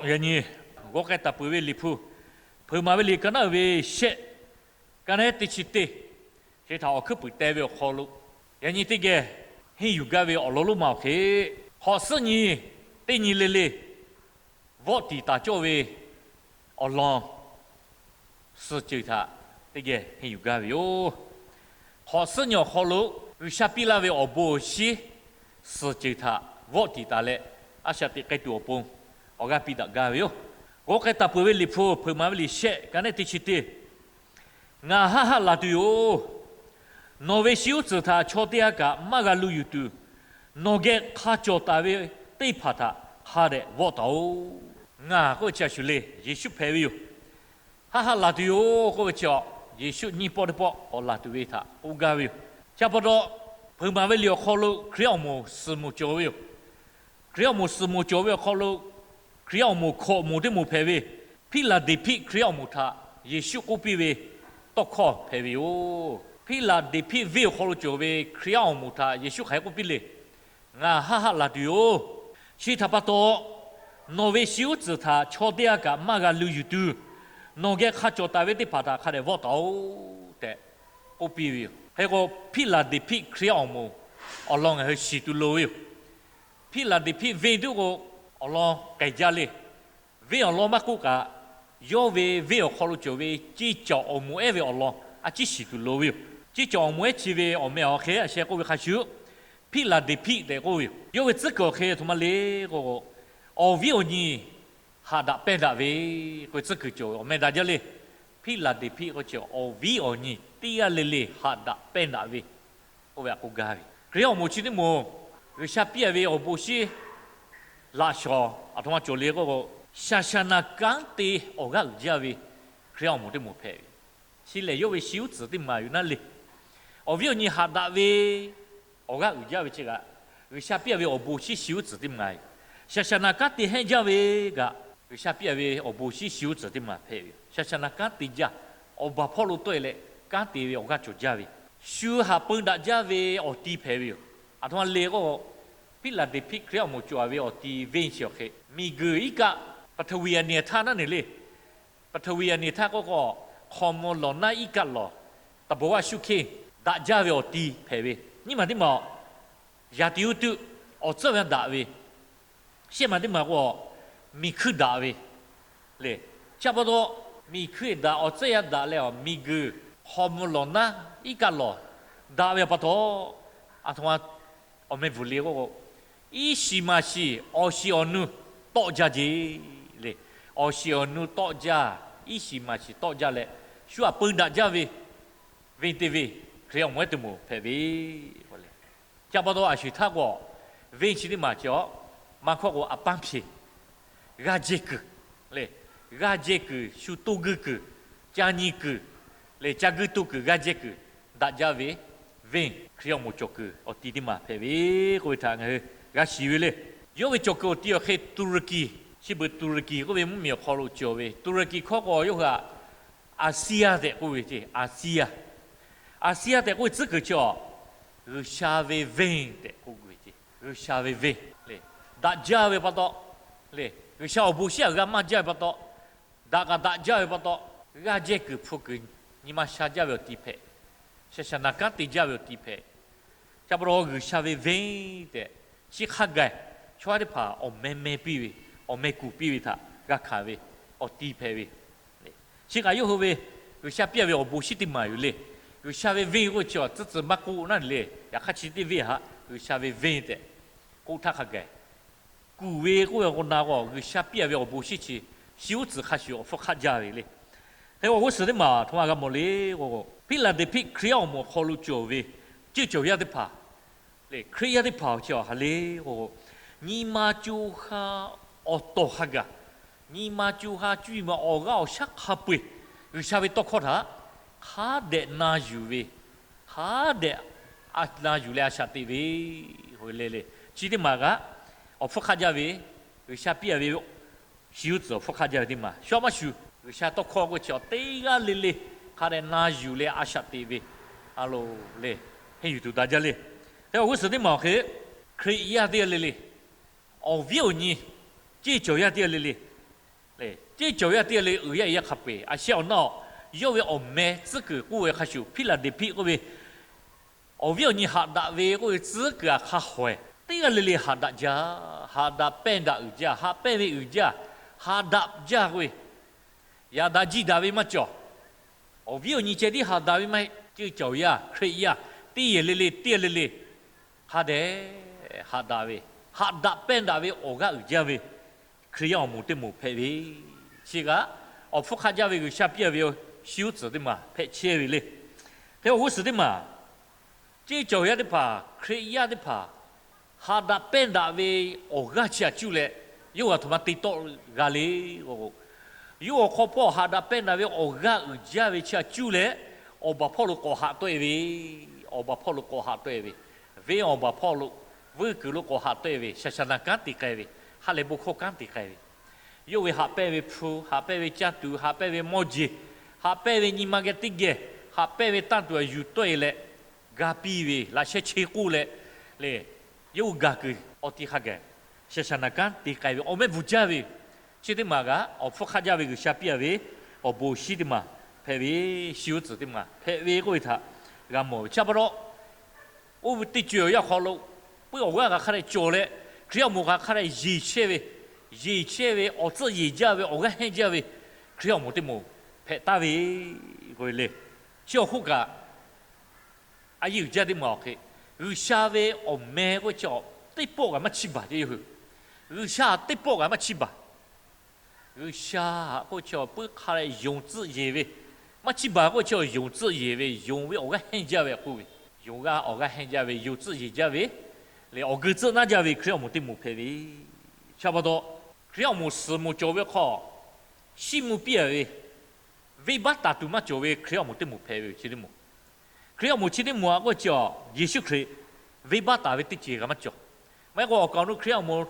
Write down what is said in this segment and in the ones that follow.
Yaꞈ nyi g'aw k'ai taˍ peuˬ ve Liꞈ hpu, Hpeuꞈ maˍ ve liꞈ ka naˉ uiˍ ve shehˆ, ka naˉ teˇ chi teˇ, chi htaꞈ awˬ hkuiˉ puiˍ teh ve awˬ hk'aw lo, yaꞈ nyi teˇ geh henˇ yuˬ gaˇ ve awˬ lawn lonˉ ma awˬ hk'e, hk'awꞈ suhˉ nyi teˇ nyi le le vawˆ tiˍ taˍ cawˇ ve awˬ lawn suhˍ ceuˬ htaꞈ teˇ geh henˇ yuˬ gaˇ ve yoˬ. Hk'awꞈ suhˉ nyi awˬ hk'aw lo G'uiˬsha piˇ laˇ ve awˬ bon awˬ shinˉ suhˍ ceuˬ htaꞈ vawˆ tiˍ taˍ leh, a shaꞈ teꞈ k'ai tuˬ awˬ pon awˬ g'aˇ piˇ daꞈ gaˇ ve yoˬ. G'aw k'ai taˍ peuˬ ve Liꞈ hpu, Hpeuꞈ maˍ ve liꞈ shehˆ, ka naˉ teˇ chi teˇ, Ngaˬ haˆ haˆ laˬ tuˬ yoˬ. Nawˬ ve shi uˉ tcuhˍ htaꞈ chaw teˇ g'aˇ kaꞈ maˇ g'a lu yuˬ tuˬ, nawˬ geh hk'a cawˬ taˍ ve teˇ hpaˍ htaꞈ hk'a dehꞈ vawˆ taˍ-oꞈ. Ngaˬ k'oˆ ve chi a shuˍ le, Yeˍsuˆ hpehꞈ ve yoˬ. Haˆ haˆ laˬ tuˬ yoˬ k'oˆ ve chi a, Yeˍsuˆ nyiˇ pawˆ teˇ pawˆ k'awꞈ laˬ tuˬ ve htaꞈ k'oˆ gaˇ ve yoˬ. Chi pa taw, Hpeuꞈ maˍ ve liꞈ awˬ hk'aw lo Hkriꞈ awˬ moˍ suhˍ moˍ cawˬ ve yoˬ. Hkriꞈ awˬ moˍ suhˍ moˍ cawˬ ve awˬ hk'aw lo, Hkriꞈ awˬ moˍ hkawꞈ moˍ teˇ moˍ hpehꞈ ve, Hpiˉlaˍdeˍhpiˆ Hkriꞈ awˬ moˍ htaꞈ Yeˍsuˆ k'oˆ piˇ ve tawˇ hkawˇ hpehꞈ ve yoˬ. Hpiˉlaˍdeˍhpiˆ venˇ awˬ hk'aw lo cawˬ ve Hkriꞈ awˬ moˍ htaꞈ Yeˍsuˆ hk'aˬ hk'e k'oˆ piˇ le. Ngaˬ haˆ haˆ laˬ tuˬ yoˬ. Chi htaꞈ pa taw, nawˬ ve shi uˉ tcuhˍ htaꞈ chaw teˇ g'aˇ kaꞈ maˇ g'a lu yuˬ tuˬ, nawˬ geh hk'a cawˬ taˍ ve teˇ hpaˍ htaꞈ hk'a dehꞈ vawˆ taˍ-oꞈ tehꞈ k'oˆ piˇ ve yoˬ. Hk'e k'o, Hpiˉlaˍdeˍhpiˆ Hkriꞈ awˬ moˍ awˬ lawn ngaˬ hui shiˍ tuˬ loˍ ve yoˬ. Hpiˉlaˍdeˍhpiˆ venˇ tuˬ k'o, awˬ lawn k'ai jaˇ le. Venˇ awˬ lawn maˇ k'oˆ kaꞈ, yawˇ ve venˇ awˬ hk'aw lo cawˬ ve ceˇ cawˬ awˬ moˍ ehˉ ve awˬ lawn a ciˉ shiˍ tuˬ loˍ ve yoˬ. Ceˇ cawˬ awˬ moˍ ehˉ chi ve awˬ meh awˬ hk'e a sheh k'oˆ ve hk'a shuˍ, Hpiˉlaˍdeˍhpiˆ tehꞈ k'oˆ ve yoˬ. Yawˇ ve tcuhˉ kuiˬ awˬ hk'e htoꞈ ma le k'o, awˬ viˉ awˬ nyi haꞈ daꞈ pehnˇ daꞈ ve k'oˆ ve tcuhˉ kuiˬ cawˬ ve awˬ meh daꞈ jaˇ le. Hpiˉlaˍdeˍhpiˆ k'o chi awˬ viˉ awˬ nyi teˇ g'aˇ le le haꞈ daꞈ pehnˇ daꞈ ve k'oˆ ve htaꞈ k'oˆ gaˇ ve. Hkriꞈ awˬ moˍ chi teˇ moˍ, G'uiˬsha piˇ-a ve awˬ bon shinˉ laꞈ shawˍ aˬ htoꞈ ma cawˬ le k'o, shaˍshaˍnaˍ kanˉ te awˬ g'aˇ uiˍ jaˇ ve Hkriꞈ awˬ moˍ teˇ moˍ hpehꞈ ve. Chi lehˬ, yawˇ ve shi uˉ tcuhˍ teˇ maˬ yoˬ naˉ le. Awˬ viˉ awˬ nyi haꞈ daꞈ ve awˬ g'aˇ uiˍ jaˇ ve chi kaꞈ, G'uiˬsha piˇ-a ve awˬ bon shinˉ shi uˉ tcuhˍ teˇ maˬ yoˬ. Shaˍshaˍnaˍ kanˉ te hehnˇ jaˇ ve kaꞈ, G'uiˬsha piˇ-a ve awˬ bon shinˉ shi uˉ tcuhˍ teˇ maˬ hpehꞈ ve yoˬ. Shaˍshaˍnaˍ kanˉ te jaˇ, awˬ baˬ hpawˇ lo tawˆ-e leh kanˉ te ve awˬ g'aˇ cawˬ jaˇ ve, shu haꞈ peun daꞈ jaˇ ve awˬ ti hpehꞈ ve yoˬ. Aˬ htoꞈ ma le k'o, Hpiˉlaˍdeˍhpiˆ Hkriꞈ awˬ moˍ cawˬ-a ve awˬ ti venˇ chi awˬ hk'e, miˬguiˬ iˉ kaˆ, paˍtaˍviˍ aˬ neˍ htaˇ naˉ neˬ le. Paˍtaˍviˍ aˬ neˍ htaˇ k'oˆ k'o, hk'aw mvuh lawˬ naˉ iˉ kaˆ lawˬ, taˍ bawˬ g'aˇ shuˉ hkiˇ daꞈ jaˇ ve awˬ ti hpehꞈ ve, nyiˇ maˬ teˇ maˬ yaꞈ tiꞈ uˉ tuˆ awˬ tcuhˉ ve daꞈ ve, shehˆ maˬ teˇ maˬ k'o, miˬ hkuiˇ daꞈ ve le. Chi pa taw, miˬ hkuiˇ daꞈ awˬ tcuhˉ yaˇ daꞈ leh, miˬguiˬ hk'aw mvuh lawˬ naˉ iˉ kaˆ lawˬ daꞈ ve pa taw, aˬ htoꞈ ma awˬ meh bvuhˬ le k'o, iˉ shiˍ maˍ shiˍ awˬ shiˍ awˬ nu tawˆ jaˇ jeˬ le. Awˬ shiˍ awˬ nu tawˆ jaˇ, iˉ shiˍ maˍ shiˍ tawˆ jaˇ leh, shu haꞈ peun daꞈ jaˇ ve venˇ teˇ venˇ, Hkriꞈ awˬ moˍ ehˉ teˇ moˍ hpehꞈ ve k'o le. Chi pa taw, a shuˍ htaˇ k'o, venˇ chi teˇ maˬ chi a, maˇ hkawˇ k'o, a paˇ hpeꞈ g'aˇ jehˇ kuiˬ le, g'aˇ jehˇ kuiˬ, shu toˇ guiˇ kuiˬ, ca nyi kuiˬ le, ca guiˇ toˇ kuiˬ, g'aˇ jehˇ kuiˬ daꞈ jaˇ ve venˇ, Hkriꞈ awˬ moˍ cawˬ kuiˬ awˬ ti teˇ maˬ hpehꞈ ve k'oˆ ve htaꞈ ngaˬ hui g'a shiˍ ve le. Yawˇ ve cawˬ kuiˬ awˬ ti awˬ hk'e Tuˍruˍkiˍ, chi beuꞈ Tuˍruˍkiˍ k'oˆ ve mvuhˇmiˬ awˬ hk'aw lo cawˬ ve, Tuˍruˍkiˍ hkawˇ k'o, yawˇ hui a Aˍsiˇyaˇ tehꞈ k'oˆ ve ceˇ, Aˍsiˇyaˇ. Aˍsiˇyaˇ tehꞈ k'oˆ ve tcuhˉ kuiˬ chi a, G'uiˬsha ve venˇ tehꞈ k'oˆ ve ceˇ, G'uiˬsha ve venˇ le. Daꞈ jaˇ ve pa taw le, G'uiˬsha awˬ bon shinˉ aꞈ g'a maˇ jaˇ ve pa taw, daꞈ kaꞈ daꞈ jaˇ ve pa taw, g'aˇ jehˇ kuiˬ hpu kuiˬ, nyi ma sha jaˇ ve awˬ ti hpehꞈ, shaˍshaˍnaˍ kanˉ te jaˇ ve awˬ ti hpehꞈ. Chi pa taw, G'uiˬsha ve venˇ tehꞈ, chi hk'a gaˬ chaw yaˇ teˇ hpaˍ awˬ meh meh piˇ ve, awˬ meh kuˬ piˇ ve htaꞈ g'a hkanˍ ve awˬ ti hpehꞈ ve. Chi kaꞈ yawˇ hui ve G'uiˬsha piˇ-a ve awˬ bon shinˉ teˇ maˬ yoˬ le. G'uiˬsha ve venˇ k'oˆ chi a tcuhˉ tcuhˉ maˇ k'oˆ naˉ le. Yaꞈ hk'aˇ chi teˇ venˇ htaꞈ G'uiˬsha ve venˇ tehꞈ k'oˆ htaˇ hk'a gaˬ, kuˬ ve k'oˆ ve k'o na k'o, G'uiˬsha piˇ-a ve awˬ bon shinˉ chi, shi uˉ tcuhˍ hk'a shuˍ awˬ hpfuhˇ hk'aˆ jaˇ ve le. Hk'e awˬ g'uˇ suhˍ teˇ maˬ htoꞈ ma g'a mawˬ le k'o, Hpiˉlaˍdeˍhpiˆ Hkriꞈ yaˇ awˬ moˍ awˬ hk'aw lo cawˬ ve ceˇ cawˬ yaˇ teˇ hpaˍ le, Hkriꞈ yaˇ teˇ hpaˍ chi a hk'a le k'o, nyi ma co ha awˬ tawˍ hk'a gaˬ, nyi ma co ha cuˇ yiˍ ma awˬ g'aˇ awˬ shaˉ hk'a peu-eˬ G'uiˬsha ve tawˇ hkawˇ htaꞈ hk'a dehꞈ na yuˬ ve, hk'a dehꞈ na yuˬ leh a shaꞈ teꞈ ve le le. Chi teˇ maˬ kaꞈ awˬ hpfuhˇ hk'aˆ jaˇ ve, G'uiˬsha piˇ-a ve shi uˉ tcuhˍ awˬ hpfuhˇ hk'aˆ jaˇ ve teˇ maˬ. Shu maˇ shuˍ, G'uiˬsha tawˇ hkawˇ k'oˆ chi a teˇ g'aˇ le le hk'a dehꞈ na yuˬ leh a shaꞈ teꞈ ve, a lo le, henˇ yuˬ tuˬ daꞈ jaˇ le. Hk'e awˬ g'uˇ suhˍ teˇ maˬ awˬ hk'e, Hkriꞈ yaˇ teˇ g'aˇ le le, awˬ viˉ awˬ nyi ceˇ cawˬ yaˇ teˇ g'aˇ le le, Ceˇ cawˬ yaˇ teˇ g'aˇ le uiˍ yaˇ yaˇ hk'a peu-eˬ, a shehˍ awˬ naˇ-oˬ, yawˇ ve awˬ meh tcuhˉ kuiˬ k'oˆ ve hk'a shuˍ, Hpiˉlaˍdeˍhpiˆ k'oˆ ve awˬ viˉ awˬ nyi haꞈ daꞈ ve k'oˆ ve tcuhˉ kuiˬ a hk'a hawehˬ teˇ g'aˇ le le haꞈ daꞈ jaˇ, haꞈ daꞈ pehnˇ daꞈ uiˍ jaˇ, haꞈ pehnˇ ve uiˍ jaˇ, haꞈ daꞈ jaˇ k'oˆ ve, yaꞈ daꞈ jiˇ daꞈ ve maˇ cawˬ. Awˬ viˉ awˬ nyi ceh tiˉ haꞈ daꞈ ve maˇ heˆ. Ceˇ cawˬ yaˇ, Hkriꞈ yaˇ teˇ yehˬ le le, teˇ g'aˇ le le hk'a dehꞈ haꞈ daꞈ ve, haꞈ daꞈ pehnˇ daꞈ ve awˬ g'aˇ uiˍ jaˇ ve Hkriꞈ yaˇ awˬ moˍ teˇ moˍ hpehꞈ ve. Chi kaꞈ awˬ hpfuhˇ hk'aˆ jaˇ ve G'uiˬsha piˇ ve shinˉ uˉ tcuhˍ teˇ maˬ hpehꞈ chehˇ ve le. Hk'e awˬ g'uˇ suhˍ teˇ maˬ, ceˇ cawˬ yaˇ teˇ hpaˍ, Hkriꞈ yaˇ teˇ hpaˍ haꞈ daꞈ pehnˇ daꞈ ve awˬ g'aˇ chi htaꞈ cuˇ leh, yawˇ hui a htoꞈ ma te tawˆ g'a le k'o, yawˇ hui hk'aw hpawˇ haꞈ daꞈ pehnˇ daꞈ ve awˬ g'aˇ uiˍ jaˇ ve chi htaꞈ cuˇ leh, awˬ baˬ hpawˇ lo k'awꞈ haꞈ tawˆ e ve, awˬ baˬ hpawˇ lo k'awꞈ haꞈ tawˆ e ve, venˇ awˬ baˬ hpawˇ lo, vuiˇ kuiˬ lo k'awꞈ haꞈ tawˆ e ve, shaˍshaˍnaˍ kanˉ te k'ai ve, ha lehˬ bon hkawˇ kanˉ te k'ai ve, yawˇ ve haꞈ pehnˇ ve hpu, haꞈ pehnˇ ve caˇ tuˬ, haꞈ pehnˇ ve mawˇ jeˬ, haꞈ pehnˇ ve nyi ma geh teˇ geh, haꞈ pehnˇ ve tanˇ tuˬ a yuˬ tawˆ e leh, ga piˇ ve laꞈ shehˇ che k'oˆ leh, le, yawˇ hui gaˬ kuiˬ awˬ ti hk'a gaˬ shaˍshaˍnaˍ kanˉ te k'ai ve awˬ mehˆ bvuhˬ jaˇ ve, chi teˇ maˬ kaꞈ awˬ hpfuhˇ hk'aˆ jaˇ ve G'uiˬsha piˇ a ve awˬ bon shinˉ teˇ maˬ hpehꞈ ve, shinˉ uˉ tcuhˍ teˇ maˬ hpehꞈ ve k'oˆ ve htaꞈ g'a mawˬ ve. Chi pa taw, oˇ ve teˇ co-e awˬ yanˇ hk'aw lo, puiˉ awˬ g'aˇ kaꞈ hk'a dehꞈ cawˬ leh, Hkriꞈ awˬ moˍ kaꞈ hk'a dehꞈ yeˬ chehˇ ve, yeˬ chehˇ ve awˬ tcuhˆ yeˬ jaˇ ve awˬ g'aˇ hehnˇ jaˇ ve Hkriꞈ awˬ moˍ teˇ moˍ hpehꞈ taˍ ve k'oˆ ve le. Chi awˬ hk'oˆ kaꞈ, a yeˇ uiˍ jaˇ teˇ maˬ awˬ hk'e, G'uiˬsha ve awˬ meh k'oˆ ve chi teˇ pawˆ kaꞈ maˇ chiˇ baˬ ce yoˬ hui. G'uiˬsha teˇ pawˆ kaꞈ maˇ chiˇ baˬ. G'uiˬsha k'oˆ ve chi puiˉ hk'a dehꞈ yonˍ tcuhˆ yeˬ ve, maˇ chiˇ baˬ k'oˆ ve chi yonˍ tcuhˆ yeˬ ve, yonˍ ve awˬ g'aˇ hehnˇ jaˇ ve k'oˆ ve, yonˍ g'aˇ awˬ g'aˇ hehnˇ jaˇ ve, yonˍ tcuhˆ yeˬ jaˇ ve, leh awˬ geu tcuhˆ naˇ jaˇ ve Hkriꞈ awˬ moˍ teˇ moˍ hpehꞈ ve. Chi pa taw, Hkriꞈ awˬ moˍ suhˍ moˍ cawˬ ve hk'aw, chiˇ mvuh piˇ a ve, venˇbaˆ taˍ tuˬ maˇ cawˬ ve Hkriꞈ awˬ moˍ teˇ moˍ hpehꞈ ve chi teˇ moˍ. Hkriꞈ awˬ moˍ chi teˇ moˍ a k'oˆ chi, Yeˍsuˆ Hkriꞈ venˇbaˆ taˍ ve teˇ ceuˬ kaꞈ maˇ cawˬ. Maˇ heˆ k'o awˬ kaˍ awˬ nu Hkriꞈ awˬ moˍ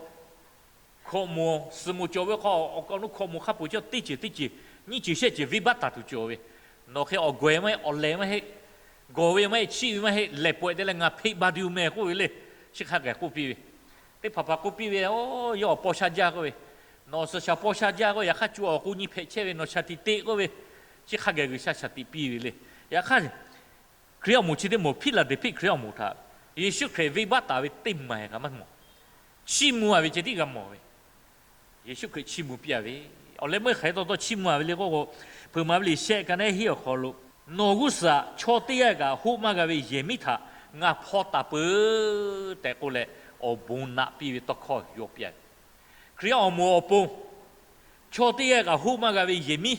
hkawꞈ moˍ suhˍ moˍ cawˬ ve hk'aw, awˬ kaˍ awˬ nu hkawꞈ moˍ hk'a peuˬ chi teˇ ceuˬ teˇ ceuˬ nyiˇ ceuˬ shehˆ ceuˬ venˇbaˆ taˍ tuˬ cawˬ ve. Nawˬ hk'e awˬ gawˬ e maˇ heˆ, awˬ lehˬ maˇ heˆ, gawˬ ve maˇ heˆ, chiˇ ve maˇ heˆ, lehˬ pawehꞈ te leh ngaˬ hpeꞈ ba tuˬ mehˍ k'oˆ ve le. Chi hk'a gaˬ k'oˆ piˇ ve, teˇ hpaˍ hpaˍ k'oˆ piˇ ve, Oˇ, yawˇ awˬ paw sha jaˇ k'oˆ ve, nawˬ suhˍ shaˍ paw sha jaˇ k'oˆ ve, yaꞈ hk'aˇ co awˬ k'o nyi hpehꞈ chehˇ ve nawˬ shaˍ tiꞈ te k'oˆ ve, chi hk'a gaˬ G'uiˬsha shaˍ tiꞈ piˇ ve le. Yaꞈ hk'aˇ, Hkriꞈ awˬ moˍ chi teˇ moˍ, Hpiˉlaˍdeˍhpiˆ Hkriꞈ awˬ moˍ htaꞈ Yeˍsuˆ Hkriꞈ venˇbaˆ taˍ ve teˇ maˬ kaꞈ maˇ mawˬ. Chiˇ mvuh a ve ceh tiˉ g'a mawˬ ve. Yeˍsuˆ Hkriꞈ chiˇ mvuh piˇ a ve, awˬ leh meuˇ hk'aˬ hk'e taw taw chiˇ mvuh a ve le k'oˆ k'o, Hpeuꞈ maˍ ve liꞈ shehˆ ka neˉ hiˉ awˬ hk'aw lo, Nawˬ g'uˇ suhˍ chaw teˇ g'aˇ kaꞈ hoˆ maˇ g'a ve yehˬ miˉ htaꞈ ngaˬ hpaw taˍ peuˬ tehꞈ k'oˆ leh, awˬ bon naꞈ piˇ ve tawˇ hkawˇ yaw piˇ a ve. Hkriꞈ awˬ moˍ awˬ pon chaw teˇ g'aˇ kaꞈ hoˆ maˇ g'a ve yehˬ miˉ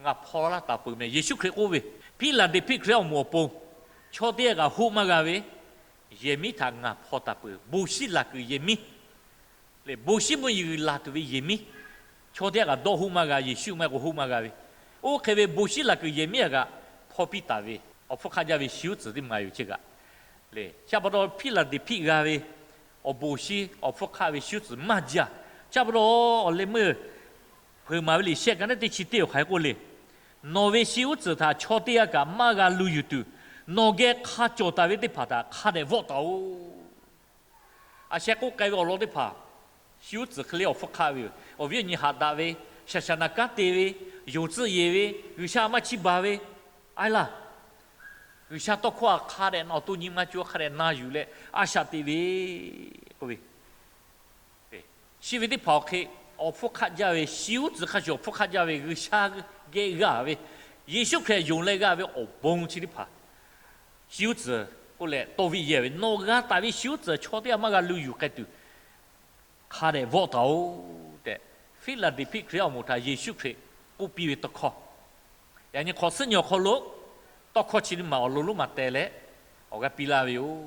ngaˬ hpaw laˇ taˍ peuˬ meh. Yeˍsuˆ Hkriꞈ k'oˆ ve, Hpiˉlaˍdeˍhpiˆ Hkriꞈ awˬ moˍ awˬ pon chaw teˇ g'aˇ kaꞈ hoˆ maˇ g'a ve yehˬ miˉ htaꞈ ngaˬ hpaw taˍ peuˬ. Bon shinˉ laˬ kuiˬ yehˬ miˉ leh bon shinˉ mvuhˇ yeˬ g'uiˬ laˬ tuˬ ve yehˬ miˉ, chaw teˇ g'aˇ kaꞈ dawˇ hoˆ maˇ g'a, Yeˍsuˆ maˇ heˆ k'o hoˆ maˇ g'a ve. Oˇ hk'e ve bon shinˉ laˬ kuiˬ yehˬ miˉ a kaꞈ hpaw piˇ taˍ ve, awˬ hpfuhˇ hk'aˆ jaˇ ve shinˉ uˉ tcuhˍ teˇ maˬ yoˬ ceˇ kaꞈ le. Chi pa taw Hpiˉlaˍdeˍhpiˆ g'a ve awˬ bon shinˉ awˬ hpfuhˇ hk'aˆ ve shinˉ uˉ tcuhˍ maˇ jaˇ. Chi pa taw awˬ leh meuˇ Hpeuꞈ maˍ ve liꞈ shehˆ ka neˉ teˇ chi teˇ awˬ hk'aˬ hk'e k'oˆ le, Nawˬ ve shinˉ uˉ tcuhˍ htaꞈ chaw teˇ g'aˇ kaꞈ maˇ g'a lu yuˬ tuˬ, nawˬ geh hk'a cawˬ taˍ ve teˇ hpaˍ htaꞈ hk'a dehꞈ vawˆ taˍ-oˬ. A sheh k'oˆ k'ai ve awˬ lawn teˇ hpaˍ, shinˉ uˉ tcuhˍ hk'e le awˬ hpfuhˇ hk'aˆ ve yoˬ. Awˬ viˉ awˬ nyi haꞈ daꞈ ve, shaˍshaˍnaˍ kanˉ te ve, yonˍ tcuhˆ yeˬ ve, G'uiˬsha maˇ chiˇ baˬ ve, a laˇ, G'uiˬsha tawˇ hkawˇ a hk'a dehꞈ nawˬ awˬ to nyi ma co hk'a dehꞈ na yuˬ leh a shaꞈ teꞈ ve k'oˆ ve chi ve teˇ hpaˍ awˬ hk'e, awˬ hpfuhˇ hk'aˆ jaˇ ve shinˉ uˉ tcuhˍ hk'a shuˍ awˬ hpfuhˇ hk'aˆ jaˇ ve G'uiˬsha geh g'a ve, Yeˍsuˆ Hkriꞈ yonˍ leh g'a ve awˬ bon chi teˇ hpaˍ, shinˉ uˉ tcuhˍ k'oˆ leh tawˇ viˆ yehˇ ve, Nawˬ g'a taˍ ve shinˉ uˉ tcuhˍ chaw teˇ g'aˇ maˇ g'a lu yuˬ k'ai tuˬ, hk'a dehꞈ vawˆ taˍ-oˬ tehꞈ, Hpiˉlaˍdeˍhpiˆ Hkriꞈ awˬ moˍ htaꞈ Yeˍsuˆ Hkriꞈ k'oˆ piˇ ve tawˇ hkawˇ. Yaꞈ nyi hk'awꞈ suhˉ nyi awˬ hk'aw lo tawˇ hkawˇ chi teˇ maˬ awˬ lawn lonˉ ma teh leh awˬ g'aˇ piˇ laˇ ve yoˬ.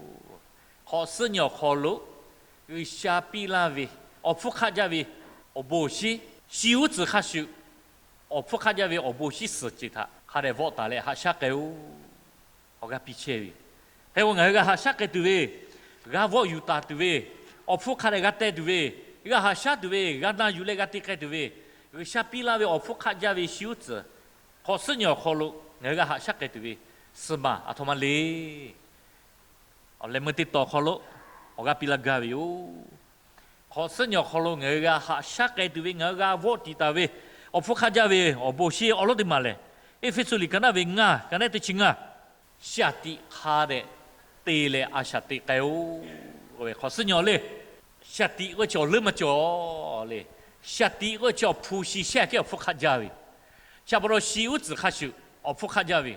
Hk'awꞈ suhˉ nyi awˬ hk'aw lo G'uiˬsha piˇ laˇ ve awˬ hpfuhˇ hk'aˆ jaˇ ve awˬ bon awˬ shinˉ, shinˉ uˉ tcuhˍ hk'a shuˍ, awˬ hpfuhˇ hk'aˆ jaˇ ve awˬ bon awˬ shinˉ suhˍ ceuˬ htaꞈ hk'a dehꞈ vawˆ taˍ leh haꞈ shaˉ k'ai-oˬ. Awˬ g'aˇ piˇ chehˇ ve yoˬ. Hk'e k'o ngaˬ hui g'a haꞈ shaˉ k'ai tuˬ ve, g'a vawˆ yuˬ taˍ tuˬ ve, awˬ hpfuhˇ hk'a dehꞈ g'a teh tuˬ ve, g'a haꞈ shaˉ tuˬ ve, g'a na yuˬ leh g'a te k'ai tuˬ ve, G'uiˬsha piˇ laˇ ve awˬ hpfuhˇ hk'aˆ jaˇ ve shinˉ uˉ tcuhˍ hk'awꞈ suhˉ nyi awˬ hk'aw lo ngaˬ hui g'a haꞈ shaˉ k'ai tuˬ ve, suhˍ maˬ aˬ htoꞈ ma le. Awˬ leh meuˇ teˇ tawn hk'aw lo awˬ g'aˇ piˇ laˇ gaˇ ve yoˬ. Hk'awꞈ suhˉ nyi awˬ hk'aw lo ngaˬ hui g'a haꞈ shaˉ k'ai tuˬ ve, ngaˬ hui g'a vawˆ tiˍ taˍ ve awˬ hpuˇ hk'aˆ jaˇ ve awˬ bon shinˉ awˬ lawn teˇ maˬ lehˬ, Eˇfeˇsuꞈ liꞈ ka naˆ ve ngaˇ ka naˆ teˇ chi ngaˇ, shaˍ tiꞈ hk'a dehꞈ te leh a shaꞈ teꞈ k'ai-oˬ. Hk'awꞈ suhˉ nyi awˬ le, shaˍ tiꞈ k'oˆ ve chi awˬ leuˉ maˇ cawˬ le. Shaˍ tiꞈ k'oˆ ve chi awˬ hpu shi shehˆ hkehˉ awˬ hpuˇ hk'aˆ jaˇ ve. Chi pa taw shi uˉ tcuhˍ hk'a shuˍ awˬ hpuˇ hk'aˆ jaˇ ve.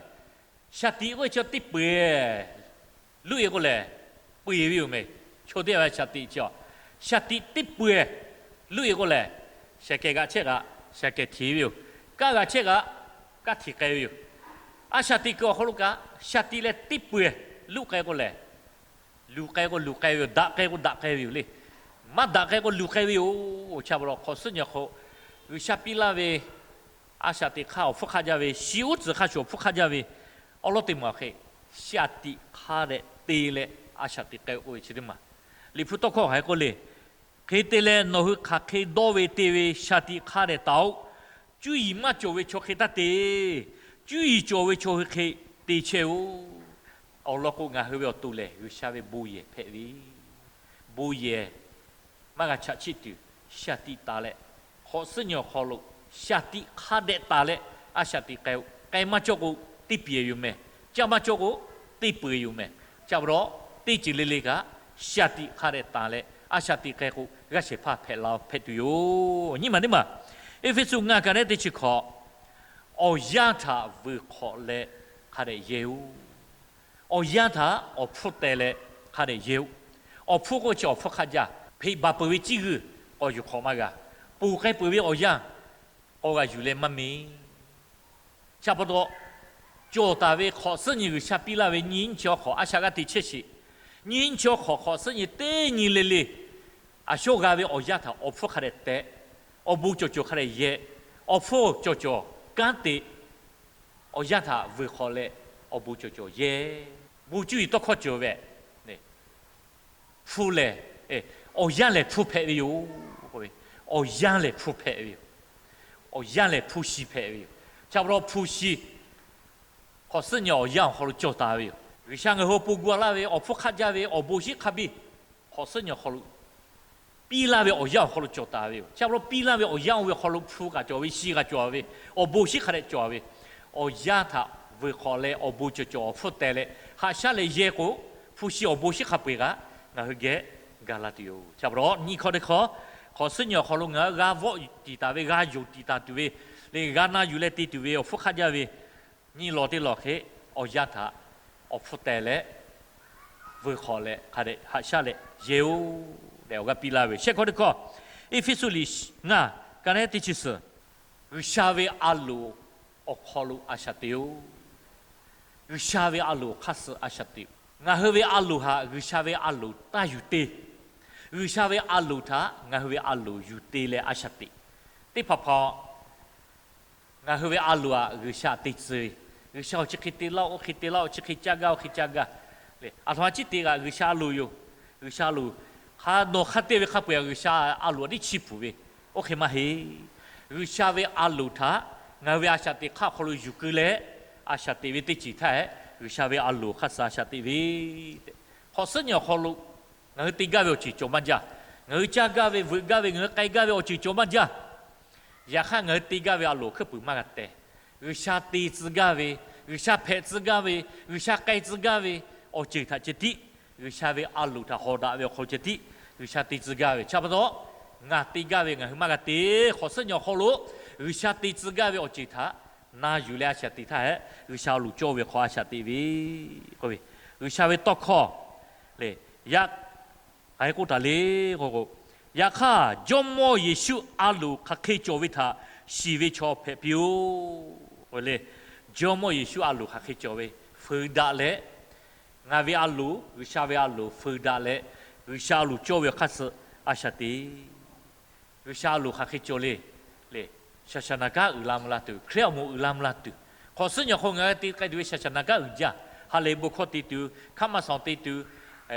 Shaˍ tiꞈ k'oˆ ve chi teˇ peu-eˬ luˆ-e k'o lehˬ, peu-eˬ ve yoˬ mehˍ. Chaw teˇ g'aˇ shaˍ tiꞈ chi, shaˍ tiꞈ teˇ peu-eˬ luˆ-e k'o lehˬ, shaˍ kehˬ g'aꞈ chehˇ g'aꞈ shaˍ kehˬ hteꞈ ve yoˬ. Kaˇ g'aꞈ chehˇ g'aꞈ kaˇ hteꞈ k'ai ve yoˬ. A shaꞈ teꞈ kuiˬ awˬ hk'aw lo kaꞈ shaˍ tiꞈ leh teˇ peu-eˬ luˆ k'ai k'o lehˬ, luˬ k'ai k'o luˬ k'ai ve yoˬ, daꞈ k'ai k'o daꞈ k'ai ve yoˬ le. Maˇ daꞈ k'ai k'o luˬ k'ai ve yoˬ. Chi pa taw hk'awꞈ suhˉ nyi awˬ hk'aw lo G'uiˬsha piˇ laˇ ve a shaꞈ teꞈ hk'aˇ awˬ hpfuhˇ hk'aˆ jaˇ ve, shi uˉ tcuhˍ hk'a shuˍ awˬ hpfuhˇ hk'aˆ jaˇ ve awˬ lawn teˇ maˬ hk'e, shaˍ tiꞈ hk'a dehꞈ te leh a shaꞈ teꞈ k'ai k'oˆ ve chi teˇ maˬ. Liꞈ hpu tawˇ hkawˇ hk'aˬ hk'e k'oˆ le, hk'e te leh nawˬ hui hk'aˬ hk'e dawˇ ve te ve shaˍ tiꞈ hk'a dehꞈ taˍ-oꞈ. Cuˇ yiˍ maˇ cawˬ ve chaw hk'e taˇ te. Cuˇ yiˍ cawˬ ve chaw hui hk'e te chehˇ-oˆ. Awˬ lawn k'o, ngaˬ hui ve awˬ to lehˬ G'uiˬsha ve bon yehˬ hpehꞈ ve, bon yehˬ maˇ g'a chaꞈ chiˆ tuˬ, shaˍ tiꞈ taˍ leh, hk'awꞈ suhˉ nyi awˬ hk'aw lo shaˍ tiꞈ hk'a dehꞈ taˍ leh a shaꞈ teꞈ k'ai-o. K'ai maˇ cawˇ k'o, teˇ peuˬ yoˬ mehˍ. Caˇ maˇ cawˇ k'o, teˇ peuˬ yoˬ mehˍ. Chi pa taw, teˇ ceuˬ le le kaꞈ shaˍ tiꞈ hk'a dehꞈ taˍ leh a shaꞈ teꞈ k'ai k'o, g'aˇ shehˍ hpaˇ hpehꞈ la hpehꞈ tuˬ yoˬ. Nyiˇ maˬ teˇ maˬ, Eˇfeˇsuꞈ ngaˇ ka naˆ teˇ chi hkawꞈ, awˬ yanˇ htaꞈ vuiˬ hk'awꞈ leh hk'a dehꞈ yehˇ-oˆ. Awˬ yanˇ htaꞈ awˬ hpfuhˇ teh leh hk'a dehꞈ yehˇ-oˆ. Awˬ hpfuhˇ k'oˆ chi awˬ hpfuhˇ hk'aˆ jaˇ. Hpeꞈ baˬ peuˬ ve ciˇ g'uiˬ k'awꞈ yuˬ hk'awꞈ maˇ g'a. Ponˬ k'ai peuˬ ve awˬ yanˇ k'awꞈ g'a yuˬ leh maˇ me. Chi pa taw, cawˬ taˍ ve hk'awꞈ suhˉ nyi G'uiˬsha piˇ laˇ ve nyiˇ nyiˇ chi awˬ hk'awꞈ a shaꞈ g'a teꞈ chehˇ sheˍ. Nyiˇ nyiˇ chi awˬ hk'awꞈ hk'awꞈ suhˉ nyi teˇ nyi le le, a shawˉ g'a ve awˬ yanˇ htaꞈ awˬ hpfuhˇ hk'a dehꞈ teh, awˬ bon cawˬ cawˬ hk'a dehꞈ yehˇ, awˬ hpfuhˇ cawˬ cawˬ kanˉ te, awˬ yanˇ htaꞈ vuiˬ hk'awꞈ leh awˬ bon cawˬ cawˬ yehˇ. Bon cuˇ yiˍ tawˇ hkawˇ cawˬ ve hpu lehˬ, awˬ yanˇ lehˬ hpu hpehꞈ ve yoˬ. Awˬ yanˇ lehˬ hpu hpehꞈ ve yoˬ. Awˬ yanˇ lehˬ hpu shi hpehꞈ ve yoˬ. Chi pa taw hpu shi hk'awꞈ suhˉ nyi awˬ yanˇ awˬ hk'aw lo cawˬ taˍ ve yoˬ. G'uiˬsha ngaˬ hui awˬ pon gu laˇ ve awˬ hpfuhˇ hk'aˆ jaˇ ve awˬ bon shiˉ hk'a biˇ hk'awꞈ suhˉ nyi awˬ hk'aw lo piˇ laˇ ve awˬ yanˇ awˬ hk'aw lo cawˬ taˍ ve yoˬ. Chi pa taw piˇ laˇ ve awˬ yanˇ oˇ ve awˬ hk'aw lo hpu kaꞈ cawˬ ve, shi kaꞈ cawˬ ve, awˬ bon shiˉ hk'a dehꞈ cawˬ ve, awˬ yanˇ htaꞈ vuiˬ hk'awꞈ leh awˬ bon cawˬ cawˬ awˬ hpfuhˇ teh leh haꞈ shaˉ leh yehˇ k'o, hpu shi awˬ bon shiˉ hk'a peu-eˬ kaꞈ ngaˬ hui geh gaˬ la tuˬ yoˬ. Chi pa taw nyiˇ hkawˇ teˇ hkawˇ, hk'awꞈ suhˉ nyi awˬ hk'aw lo ngaˬ hui g'a vawˆ tiˍ taˍ ve, g'a yonˍ tiˍ taˍ tuˬ ve, leh g'a na yuˬ leh te tuˬ ve awˬ hpfuhˇ hk'aˆ jaˇ ve, nyiˇ law teˇ law hk'e awˬ yanˇ htaꞈ awˬ hpfuhˇ teh leh vuiˬ hk'awꞈ leh hk'a dehꞈ haꞈ shaˉ leh yehˇ-oˆ tehꞈ awˬ g'aˇ piˇ laˇ ve. Shehˆ hkawˇ teˇ hkawˇ, Eˇfeˇsuꞈ liꞈ ngaˇ ka naˆ teˇ chi suhˍ, G'uiˬsha ve a loˍ awˬ hk'aw lo a shaꞈ teꞈ-oˬ. G'uiˬsha ve a loˍ hk'aˇ suh a shaꞈ teꞈ-oˬ. Ngaˬ hui ve a loˍ htaꞈ G'uiˬsha ve a loˍ taˇ yuˬ te. G'uiˬsha ve a loˍ htaꞈ ngaˬ hui ve a loˍ yuˬ te leh a shaꞈ teꞈ. Teˇ hpaˍ hpaˍ ngaˬ hui ve a loˍ htaꞈ G'uiˬsha te tcuh ve, G'uiˬsha awˬ chi hk'e te laˇ-oˆ, oˇ hk'e te laˇ-oˆ, chi hk'e caˇ gaˇ, oˇ hk'e caˇ gaˇ le. A htoꞈ ma chi teˇ g'aˇ G'uiˬsha a loˍ yoˬ. G'uiˬsha a loˍ hk'a nawˬ hk'a te ve hk'a peu-eˬ G'uiˬsha a loˍ a tiˉ chi pfuhˍ ve, oˇ hk'e maˇ heˆ. G'uiˬsha ve a loˍ htaꞈ ngaˬ hui ve a shaꞈ teꞈ hk'aˇ awˬ hk'aw lo yuˬ keu leh a shaꞈ teꞈ ve teˇ ceuˬ htaˇ hehꞈ, G'uiˬsha ve a loˍ hk'aˇ suh a shaꞈ teꞈ ve tehꞈ, hk'awꞈ suhˉ nyi awˬ hk'aw lo ngaˬ hui te gaˇ ve awˬ ceuˬ cawˬ maˇ jaˇ. Ngaˬ hui caˇ gaˇ ve, veuꞈ gaˇ ve, ngaˬ hui k'ai gaˇ ve awˬ ceuˬ cawˬ maˇ jaˇ. Yaꞈ hk'aˇ, ngaˬ hui te gaˇ ve a loˍ hkui puiˍ maˇ g'a teh. G'uiˬsha te tcuh gaˇ ve, G'uiˬsha hpehꞈ tcuh gaˇ ve, G'uiˬsha k'ai tcuh gaˇ ve awˬ ceuˬ htaꞈ ceh tiˉ, G'uiˬsha ve a loˍ htaꞈ hawˍ daꞈ ve awˬ hk'aw lo ceh tiˉ G'uiˬsha te tcuh gaˇ ve. Chi pa taw, ngaˬ te gaˇ ve ngaˬ hui maˇ g'a te. Hk'awꞈ suhˉ nyi awˬ hk'aw lo G'uiˬsha te tcuh gaˇ ve awˬ ceuˬ htaꞈ na yuˬ leh a shaꞈ teꞈ htaˇ hehꞈ, G'uiˬsha a loˍ cawˇ ve hk'aw a shaꞈ teꞈ ve k'oˆ ve, G'uiˬsha ve tawˇ hkawˇ le. Yaꞈ hk'aˇ k'oˆ taˍ le k'o, yaꞈ hk'aˇ Jawˇmawˇ Yeˍsuˆ a loˍ hk'aˬ hk'e cawˬ ve htaꞈ shiˍ ve chaw hpehꞈ piˇ-oˆ le. Jawˇmawˇ Yeˍsuˆ a loˍ hk'aˬ hk'e cawˬ ve feu daꞈ leh, ngaˬ ve a loˍ, G'uiˬsha ve a loˍ feu daꞈ leh, G'uiˬsha a loˍ cawˇ ve awˬ hk'aˇ suh a shaꞈ teꞈ. G'uiˬsha a loˍ hk'aˬ hk'e cawˬ le le, shaˍshaˍnaˍ kanˉ uiˍ la mvuh la tuˬ, Hkriꞈ awˬ moˍ uiˍ la mvuh la tuˬ, hk'awꞈ suhˉ nyi awˬ hk'aw ngaˬ hui te k'ai tuˬ ve shaˍshaˍnaˍ kanˉ uiˍ jaˇ. Ha lehˬ bon hkawˇ te tuˬ, hkaˉ maˇ sanˍ te tuˬ,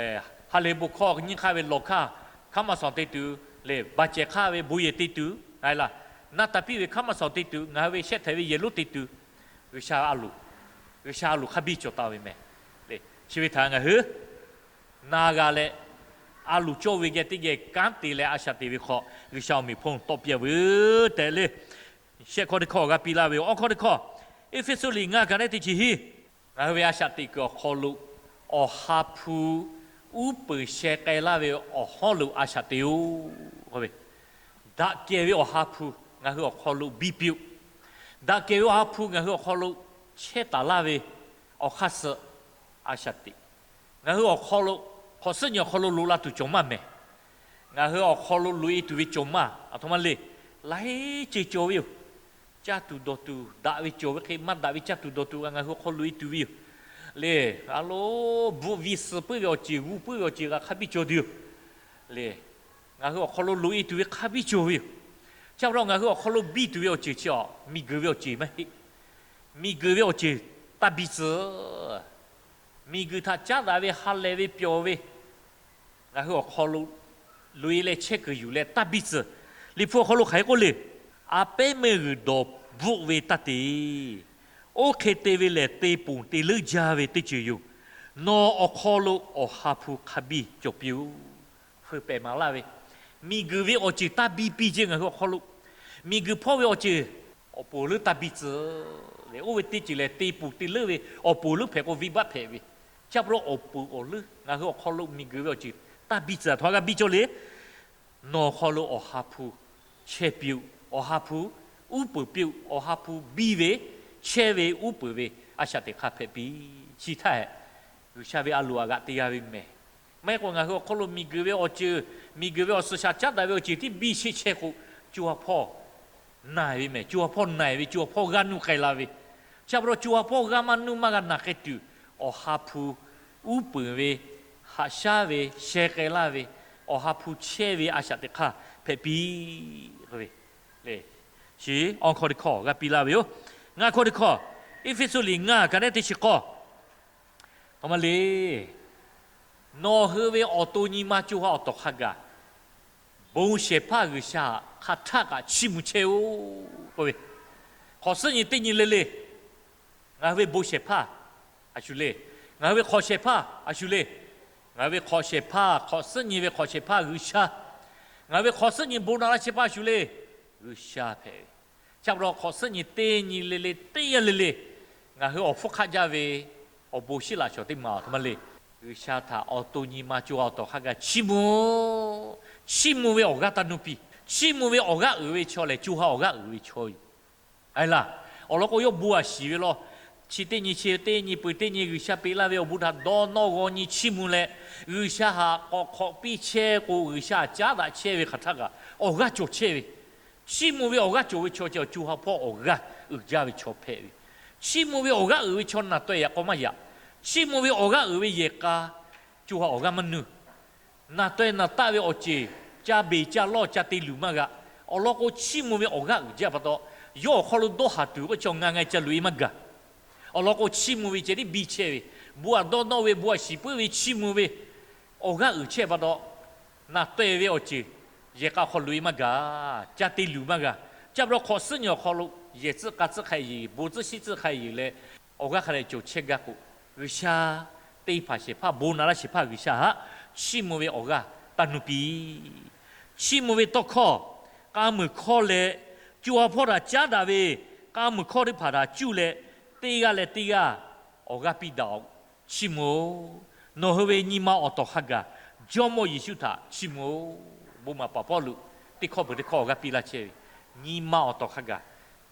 ha lehˬ bon hkawˇ nyiˇ hk'aˇ ve lawˬ hkaˇ hkaˉ maˇ sanˍ te tuˬ le, baˬ cehˬ hk'aˇ ve bon yehˬ te tuˬ, ngaˬ hui laˬ naˇ taˍ piˇ ve hkaˉ maˇ sanˍ te tuˬ, ngaˬ hui ve shehˆ htaiˍ ve yehˬ lonˉ te tuˬ, G'uiˬsha a loˍ, G'uiˬsha a loˍ hk'a biˇ cawˬ taˍ ve mehˍ le. Chi ve htaꞈ ngaˬ hui na g'a leh, a loˍ cawˇ ve geh teˇ geh kanˉ te leh a shaꞈ teꞈ ve hk'aw, G'uiˬsha awˬ meꞈ hponˇ tawˆ piˇ a veuˬ tehꞈ le. Shehˆ hkawˇ teˇ hkawˇ g'a piˇ laˇ ve yoˬ. Awˇ hkawˇ teˇ hkawˇ, Eˇfeˇsuꞈ liꞈ ngaˇ kaꞈ neˉ teˇ chi hiˉ, ngaˬ hui ve a shaꞈ teꞈ kuiˬ awˬ hk'aw lo, Awˬ ha hpu uˉ peunˍ sheh k'ai laˇ ve awˬ hawˉ lo a shaꞈ teꞈ-oˬ. Daꞈ kehˬ ve Awˬ ha hpu ngaˬ hui awˬ hk'aw lo biˇ piˇ-oˆ. Daꞈ kehˬ ve Awˬ ha hpu ngaˬ hui awˬ hk'aw lo chehˇ taˍ laˇ ve awˬ hk'aˇ suh a shaꞈ teꞈ. Ngaˬ hui awˬ hk'aw lo, hk'awꞈ suhˉ nyi awˬ hk'aw lo loꞈ la tuˬ cawˬ maˇ mehˍ. Ngaˬ hui awˬ hk'aw lo loꞈ-e tuˬ ve cawˬ maˇ, aˬ htoꞈ ma le. Laiˉ ceuˬ cawˬ ve yoˬ. Caˇ tuˬ dawˬ tuˬ, daꞈ ve cawˬ ve hk'e maˇ daꞈ ve caˇ tuˬ dawˬ tuˬ kaꞈ ngaˬ hui awˬ hk'aw loꞈ-e tuˬ ve yoˬ. Le, a lo, bvuhꞈ viˇ suh puiˉ ve awˬ ceuˬ, g'uˇ puiˉ ve awˬ ceuˬ kaꞈ hk'a biˇ cawˬ tuˬ yoˬ. Le, ngaˬ hui awˬ hk'aw lo loꞈ-e tuˬ ve hk'a biˇ cawˬ ve yoˬ. Chi pa taw ngaˬ hui awˬ hk'aw lo biˇ tuˬ ve awˬ ceuˬ chi a, miˬguiˬ ve awˬ ceuˬ maˇ heˆ. Miˬguiˬ ve awˬ ceuˬ taˇ biˇ tcuh. Miˬguiˬ htaꞈ caˉ daꞈ ve, ha lehˬ ve, pyawˬ ve, ngaˬ hui awˬ hk'aw lo loꞈ-e leh chehˇ kuiˬ yuˬ leh taˇ biˇ tcuh. Liꞈ hpu awˬ hk'aw lo hk'aˬ hk'e k'oˆ le, A pehˉ meuˇ g'uiˬ dawˬ bvuhˆ ve taˇ te. Oˇ hk'e te ve lehˬ, te ponˬ te leuˉ jaˇ ve teˇ ceuˬ yoˬ. Nawˬ awˬ hk'aw lo Awˬ ha hpu hk'a biˇ cawˬ piˇ-oˆ. Hpeuꞈ pehˍ maˍ laˇ ve, miˬguiˬ ve awˬ ceuˬ taˇ biˇ piˇ ceˇ ngaˬ hui awˬ hk'aw lo. Miˬguiˬ hpawˇ ve awˬ ceuˬ awˬ poˍ leuˉ taˇ biˇ tcuh. Oˇ ve teˇ ceuˬ lehˬ, te ponˬ te leuˉ ve awˬ poˍ leuˉ hpehꞈ k'o, venˇbaˆ hpehꞈ ve. Chi pa taw awˬ poˍ awˬ leuˉ ngaˬ hui awˬ hk'aw lo miˬguiˬ ve awˬ ceuˬ taˇ biˇ tcuh. Aˬ htoꞈ ma g'a biˇ cawˇ le. Nawˬ hk'aw lo Awˬ ha hpu chehˇ piˇ-oˆ. Awˬ ha hpu uˉ peunˍ piˇ-oˆ. Awˬ ha hpu biˇ ve, chehˇ ve, uˉ peunˍ ve a shaꞈ teꞈ hk'aˇ hpehꞈ piˇ. Chi htaˇ hehꞈ, G'uiˬsha ve a loˍ aꞈ g'aꞈ te g'a ve mehˍ. Maˇ heˆ k'o ngaˬ hui awˬ hk'aw lo miˬguiˬ ve awˬ ceuˬ, miˬguiˬ ve awˬ suhˍ shaˍ caˉ daꞈ ve awˬ ceuˬ tiˉ biˇ sheˆ chehˇ k'o, co ha hpawˇ na-e ve mehˍ. Co ha hpawˇ na-e ve, co ha hpawˇ g'aˇ nuˇ k'ai la ve. Chi pa taw co ha hpawˇ g'aˇ maˇ nuˇ maˇ g'a naˬ k'ai tuˬ, Awˬ ha hpu uˉ peunˍ ve, haꞈ shaˉ ve, sheh k'ai laˇ ve, Awˬ ha hpu chehˇ ve a shaꞈ teꞈ hk'aˇ hpehꞈ piˇ. Chi awˇ hkawˇ teˇ hkawˇ g'a piˇ laˇ ve yoˬ. Ngaˇ hkawˇ teˇ hkawˇ, Eˇfeˇsuꞈ liꞈ ngaˇ kaꞈ neˉ teˇ chi k'awˇ, aˬ htoꞈ ma le. Nawˬ hui ve awˬ to nyi ma co ha awˬ tawˍ hk'a gaˬ, bon shehˍ hpaˇ G'uiˬsha htaꞈ hk'a htaˆ kaꞈ chiˇ mvuh chehˇ-oˆ k'oˆ ve. Hk'awꞈ suhˉ nyi teˇ nyi le le, ngaˬ hui ve bon shehˍ hpaˇ a shu le. Ngaˬ hui ve hk'awꞈ shehˍ hpaˇ a shu le. Ngaˬ hui ve hk'awꞈ shehˍ hpaˇ, hk'awꞈ suhˉ nyi ve hk'awꞈ shehˍ hpaˇ G'uiˬsha. Ngaˬ hui ve hk'awꞈ suhˉ nyi bon na laˇ shehˍ hpaˇ a shu le. G'uiˬsha hpehꞈ ve. Chi pa taw hk'awꞈ suhˉ nyi teˇ nyi le le, teˇ yanˇ le le, ngaˬ hui awˬ hpfuhˇ hk'aˆ jaˇ ve awˬ bon shiˉ laꞈ shawˍ teˇ maˬ aˬ htoꞈ ma le. G'uiˬsha htaꞈ awˬ to nyi ma co ha awˬ tawˍ hk'a gaˬ chiˇ mvuh, chiˇ mvuh ve awˬ g'aˇ taˇ nuˇ piˇ. Chiˇ mvuh ve awˬ g'aˇ uiˍ ve chaw lehˬ, co ha awˬ g'aˇ uiˍ ve chaw yoˬ. Aˬ laˬ, awˬ lawn k'o, yawˇ bon a shiˍ ve law. Chi teˇ nyi, chi teˇ nyi, peuˬ teˇ nyi G'uiˬsha peꞈ laˇ ve awˬ bon htaꞈ dawˇ nawˇ g'aw nyi chiˇ mvuh leh, G'uiˬsha htaꞈ k'awꞈ hk'awꞈ piˇ chehˇ k'o, G'uiˬsha htaꞈ caˉ daꞈ chehˇ ve hk'aˬ htaˇ kaꞈ awˬ g'aˇ cawˬ chehˇ ve. Chiˇ mvuh ve awˬ g'aˇ cawˬ ve chaw ceh, co ha hpawˇ awˬ g'aˇ uiˍ jaˇ ve chaw hpehꞈ ve. Chiˇ mvuh ve awˬ g'aˇ uiˍ ve chaw naˬ taweh yaꞈ k'aw maˇ yaꞈ. Chiˇ mvuh ve awˬ g'aˇ uiˍ ve yehˬ k'a, co ha awˬ g'aˇ maˇ nuˇ. Naˬ taweh naˬ taˆ ve awˬ ceˬ, ca beˬ ca lawˇ ca te luˬ maˇ g'a. Awˬ lawn k'o, chiˇ mvuh ve awˬ g'aˇ uiˍ jaˇ pa taw, yawˇ awˬ hk'aw lo dawˇ haˍ tuˬ k'o, chi ngaˬ ngaˬ ca luˬ-e maˇ gaˬ. Awˬ lawn k'o, chiˇ mvuh ve ceh tiˉ biˇ chehˇ ve, bon aꞈ dawˇ nawˇ ve, bon aꞈ shiˍ puiˉ ve chiˇ mvuh ve awˬ g'aˇ uiˍ chehˇ pa taw, naˬ taweh ve awˬ ceˬ yehˬ k'a hk'aw luˬ-e maˇ gaˬ, ca te luˬ maˇ g'a. Chi pa taw hk'awꞈ suhˉ nyi awˬ hk'aw lo yehˬ tcuhˆ k'a tcuhˆ hk'a yeˬ, bon tcuhˆ shiˉ tcuhˆ hk'a yeˬ leh, awˬ g'aˇ hk'a dehꞈ cawˬ chehˇ gaˇ k'o, G'uiˬsha teˇ hpaˍ shehˍ hpaˇ, bon na laˇ shehˍ hpaˇ G'uiˬsha htaꞈ chiˇ mvuh ve awˬ g'aˇ taˇ nuˇ piˇ. Chiˇ mvuh ve tawˇ hkawˇ, k'a muiˬ hkawˇ leh co ha hpawˇ htaꞈ caˉ daꞈ ve k'a muiˬ hkawˇ teˇ hpaˍ htaꞈ cuˇ leh, teˇ g'aˇ leh teˇ g'aˇ awˬ g'aˇ piˇ daꞈ-oꞈ. Chiˇ mvuh-oˬ. Nawˬ hui ve nyi ma awˬ tawˍ hk'a gaˬ, Jawˇmawˇ Yeˍsuˆ htaꞈ chiˇ mvuh-oˬ. Bon maˍ paˍ Pawˇluꞈ teˇ hkawˇ peuˬ teˇ hkawˇ awˬ g'aˇ piˇ laˇ chehˇ ve, nyi ma awˬ tawˍ hk'a gaˬ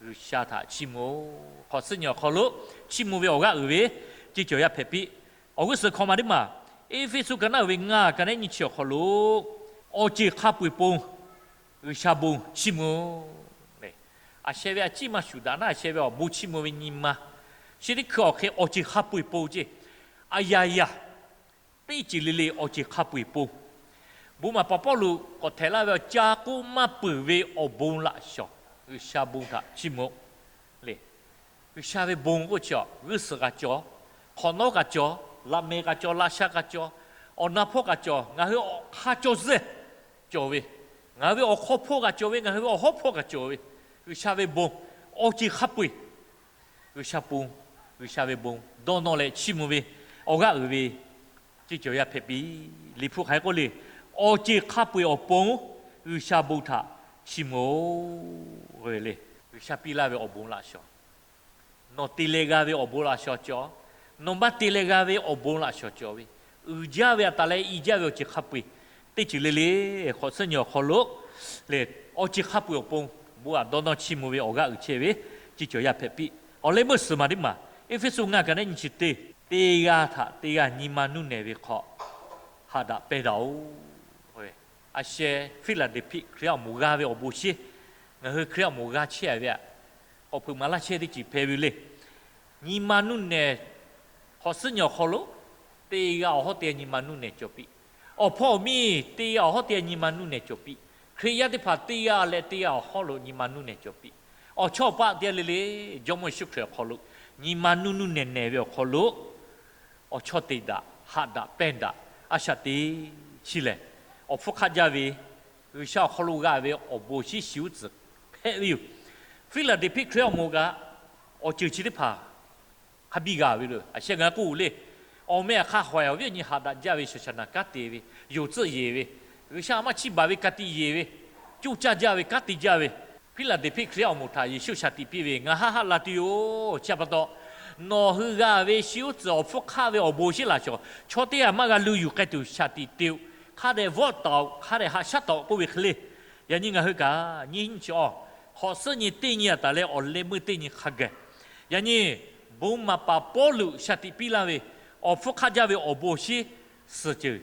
G'uiˬsha htaꞈ chiˇ mvuh-oˬ. Hk'awꞈ suhˉ nyi awˬ hk'aw lo chiˇ mvuh ve awˬ g'aˇ uiˍ ve ceˇ cawˬ yaˇ hpehꞈ piˇ. Awˬ g'uˇ suhˍ hkawꞈ maˬ teˇ maˬ, Eˇfeˇsuꞈ ka naˉ uiˍ ve ngaˇ ka neˉ nyi chi awˬ hk'aw lo, awˬ ceˬ hk'a peu-eˬ pon G'uiˬsha bon chiˇ mvuh. A sheh ve a ciˉ maˇ shuˍ daꞈ naˉ, a sheh ve awˬ bon chiˇ mvuh ve nyi ma chi teˇ hkui awˬ hk'e awˬ ceˬ hk'a peu-eˬ pon ceˇ. A yaꞈ yaꞈ teˇ ceuˬ le le awˬ ceˬ hk'a peu-eˬ pon. Bon maˍ paˍ Pawˇluꞈ k'awꞈ htehꞈ laˇ ve awˬ ca k'oˆ maˇ peuˬ ve awˬ bon laꞈ shawˍ, G'uiˬsha bon htaꞈ chiˇ mvuh le. G'uiˬsha ve bon k'oˆ chi a, g'uˇ suhˍ kaꞈ cawˬ, hk'awꞈ nawˉ kaꞈ cawˬ, laꞈ mehˍ kaꞈ cawˬ, laꞈ sha kaꞈ cawˬ, awˬ na hpawˇ kaꞈ cawˬ, ngaˬ hui awˬ hk'aˇ cawˇ zuhˆ cawˬ ve, ngaˬ hui ve awˬ hk'aw hpawˇ kaꞈ cawˬ ve, ngaˬ hui ve awˬ hawˉ hpawˇ kaꞈ cawˬ ve, G'uiˬsha ve bon awˬ ceˬ hk'a peu-eˬ. G'uiˬsha pon, G'uiˬsha ve bon dawˇ nawˇ leh chiˇ mvuh ve awˬ g'aˇ uiˍ ve ceˇ cawˬ yaˇ hpehꞈ piˇ. Liꞈ hpu hk'aˬ hk'e k'oˆ le, Awˬ ceuˬ hk'a peu-eˬ awˬ pon G'uiˬsha bon htaꞈ chiˇ mvuh-oˬ le. G'uiˬsha piˇ laˇ ve awˬ bon laꞈ shawnˍ, nawˬ te leh g'a ve awˬ bon laꞈ shawnˍ cawˬ, nawˬ maˇ te leh g'a ve awˬ bon laꞈ shawnˍ cawˬ ve, uiˍ jaˇ ve aꞈ taˍ leh i jaˇ ve awˬ ceuˬ hk'a peu-eˬ teˇ ceuˬ le le, hk'awꞈ suhˉ nyi awˬ hk'aw lo lehˬ, awˬ ceuˬ hk'a peu-eˬ awˬ pon bon aꞈ dawˇ nawˇ chiˇ mvuh ve awˬ g'aˇ uiˍ chehˇ ve, chi cawˬ yaˇ hpehꞈ piˇ. Awˬ leh meuˇ suhˍ maˬ teˇ maˬ, Eˇfeˇsuꞈ ngaˇ ka neˉ nyi chi teˇ, teˇ g'aˇ htaꞈ teˇ g'aˇ nyi ma nuˇ nehˬ ve hk'aw haꞈ daꞈ pehnˇ daꞈ-oˬ. A sheh, Fiˇlaˍdeˍhpiˆ Hkriꞈ yaˇ awˬ moˍ g'a ve awˬ bon shinˉ, ngaˬ hui Hkriꞈ yaˇ awˬ moˍ g'a chehˇ ve aꞈ, k'awꞈ hpeuꞈ maˍ laˇ chehˇ teˇ ceuˬ hpehꞈ ve le. Nyi ma nuˇ nehˬ, hk'awꞈ suhˉ nyi awˬ hk'aw lo teˇ g'aˇ awˬ hawˉ teˇ g'aˇ nyi ma nuˇ nehˬ cawˬ piˇ. Awˬ hpawˇ awˬ miˇ teˇ g'aˇ awˬ hawˉ teˇ g'aˇ nyi ma nuˇ nehˬ cawˬ piˇ. Hkriꞈ yaˇ teˇ hpaˍ teˇ g'aˇ leh teˇ g'aˇ awˬ hawˉ lo nyi ma nuˇ nehˬ cawˬ piˇ. Awˬ chawˇ paˆ teˇ g'aˇ le le, Jawˇmawˇ Yeˍsuˆ Hkriꞈ awˬ hk'aw lo nyi ma nuˇ nuˇ nehˬ nehˬ ve awˬ hk'aw lo awˬ chawˇ te daꞈ, haꞈ daꞈ pehnˇ daꞈ, a shaꞈ teꞈ chi lehˬ, awˬ hpfuhˇ hk'aˆ jaˇ ve G'uiˬsha awˬ hk'aw lo g'a ve awˬ bon shinˉ shiˍ uˉ tcuhˍ hpehꞈ ve yoˬ. Fiˇlaˍdeˍhpiˆ Hkriꞈ yaˇ awˬ moˍ kaꞈ awˬ ceuˬ chi teˇ hpaˍ hk'a biˇ g'a ve le. A sheh ngaˬ k'oˆ le, awˬ meh aꞈ hk'a hawehˍ awˬ viˉ awˬ nyi haꞈ daꞈ jaˇ ve shaˍ shaˍ naˍ kanˉ te ve, yonˍ tcuhˆ yeˬ ve, G'uiˬsha maˇ chiˇ baˬ ve ka tiꞈ yeˬ ve, coˇ caˇ jaˇ ve kanˉ te jaˇ ve, Fiˇlaˍdeˍhpiˆ Hkriꞈ yaˇ awˬ moˍ htaꞈ Yeˍsuˆ shaˍ tiꞈ piˇ ve, Ngaˬ haˉ haˆ la tuˬ yoˬ. Chi pa taw, nawˬ hui g'a ve shiˍ uˉ tcuhˍ awˬ hpfuhˇ hk'aˆ ve awˬ bon shinˉ laꞈ shawnˍ chaw teˇ g'aˇ maˇ g'a lu yuˬ k'ai tuˬ shaˍ tiꞈ te-oˬ. Hk'a dehꞈ vawˆ taˍ-oꞈ, hk'a dehꞈ haꈞ shaˉ taˍ-oꞈ k'oˆ ve hk'e le. Yaꞈ nyi ngaˬ hui kaꞈ nyiˇ chi awˬ, hk'awꞈ suhˉ nyi teˇ nyi aꞈ taˍ leh awˬ leh meuˇ teˇ nyi hk'a gaˬ, yaꞈ nyi bon maˍ paˍ Pawˇluꞈ shaˍ tiꞈ piˇ laˇ ve awˬ hpfuhˇ hk'aˆ jaˇ ve awˬ bon shinˉ suhˍ ceuˬ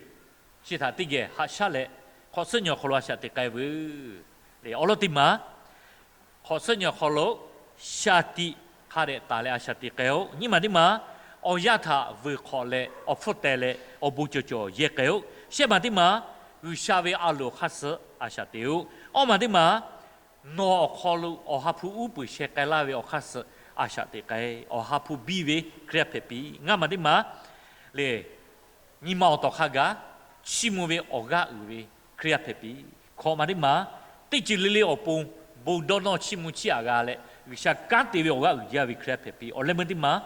chi htaꞈ teˇ geh haꞈ shaˉ leh, hk'awꞈ suhˉ nyi awˬ hk'aw lo a shaꞈ teꞈ k'ai veuˬ. Awˬ lawn teˇ maˬ, hk'awꞈ suhˉ nyi awˬ hk'aw lo shaˍ tiꞈ hk'a dehꞈ taˍ leh a shaꞈ teꞈ k'ai-oˬ. Nyiˇ maˬ teˇ maˬ, awˬ yanˇ htaꞈ vuiˬ hk'awꞈ leh awˬ hpfuhˇ teh leh awˬ bon cawˬ cawˬ yehˇ k'ai-oˬ. Shehˆ maˬ teˇ maˬ, G'uiˬsha ve a loˍ hk'aˇ suh a shaꞈ teꞈ-oˬ. Awˇ maˬ teˇ maˬ, nawˬ awˬ hk'aw lo Awˬ ha hpu uˉ peunˍ sheh k'ai laˇ ve awˬ hk'aˇ suh a shaꞈ teꞈ k'ai, Awˬ ha hpu biˇ ve Hkriꞈ yaˇ hpehꞈ piˇ. Ngaˇ maˬ teˇ maˬ lehˬ, nyi ma awˬ tawˍ hk'a gaˬ chiˇ mvuh ve awˬ g'aˇ uiˍ ve Hkriꞈ yaˇ hpehꞈ piˇ. Hkawꞈ maˬ teˇ maˬ, teˇ ceuˬ le le awˬ pon bon dawˇ nawˇ chiˇ mvuh chiˇ aꞈ g'a leh, G'uiˬsha kanˉ te ve awˬ g'aˇ uiˍ jaˇ ve Hkriꞈ yaˇ hpehꞈ piˇ. Awˬ leh meuˇ teˇ maˬ,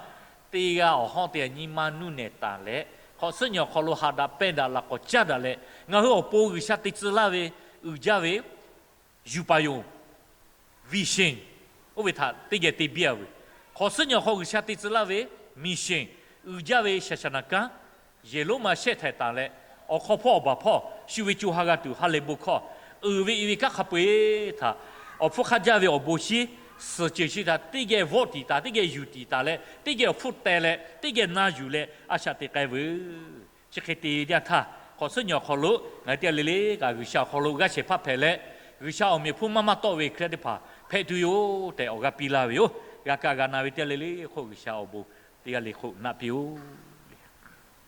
teˇ g'aˇ awˬ hawˉ teˇ g'aˇ nyi ma nuˇ nehˬ taˍ leh, hk'awꞈ suhˉ nyi awˬ hk'aw lo haꞈ daꞈ pehnˇ daꞈ laꞈ k'awꞈ caˇ daꞈ leh, ngaˬ hui awˬ pon G'uiˬsha te tcuh laˇ ve uiˍ jaˇ ve yuˬ paˍ yoˬ, vision, oˇ ve htaꞈ teˇ geh te biˇ-a veuˬ. Hk'awꞈ suhˉ nyi awˬ hk'aw G'uiˬsha te tcuh laˇ ve mission, uiˍ jaˇ ve shaˍ shaˍ naˍ kanˉ, yehˬ lonˉ ma shehˆ htaiˍ taˍ leh, awˬ hk'aw hpawˇ awˬ baˬ hpawˇ shu ve co ha g'a tuˬ ha lehˬ bon hkawˇ uiˍ ve i ve kanˉ hk'a peu-eˬ htaꞈ awˬ hpfuhˇ hk'aˆ jaˇ ve awˬ bon shinˉ suhˍ ceuˬ chi htaꞈ teˇ geh vawˆ tiˍ taˍ, teˇ geh yuˬ tiˍ taˍ leh, teˇ geh awˬ hpfuhˇ teh leh, teˇ geh na yuˬ leh a shaꞈ teꞈ k'ai veuˬ. Chi hk'e te ve teˇ yanˇ htaˇ, hk'awꞈ suhˉ nyi awˬ hk'aw lo ngaˬ hui teˇ g'aˇ le le kaꞈ G'uiˬsha awˬ hk'aw lo g'aˇ shehˍ hpaˇ hpehꞈ leh, G'uiˬsha awˬ meꞈ hpu maˇ maˇ tawˆ ve Hkriꞈ yaˇ teˇ hpaˍ hpehꞈ tuˬ yoˬ tehꞈ awˬ g'aˇ piˇ laˇ ve yoˬ. G'a kaꞈ g'a na ve teˇ g'aˇ le le hk'oˆ G'uiˬsha awˬ bon teˇ g'aˇ le hk'oˆ naꞈ piˇ-oˆ.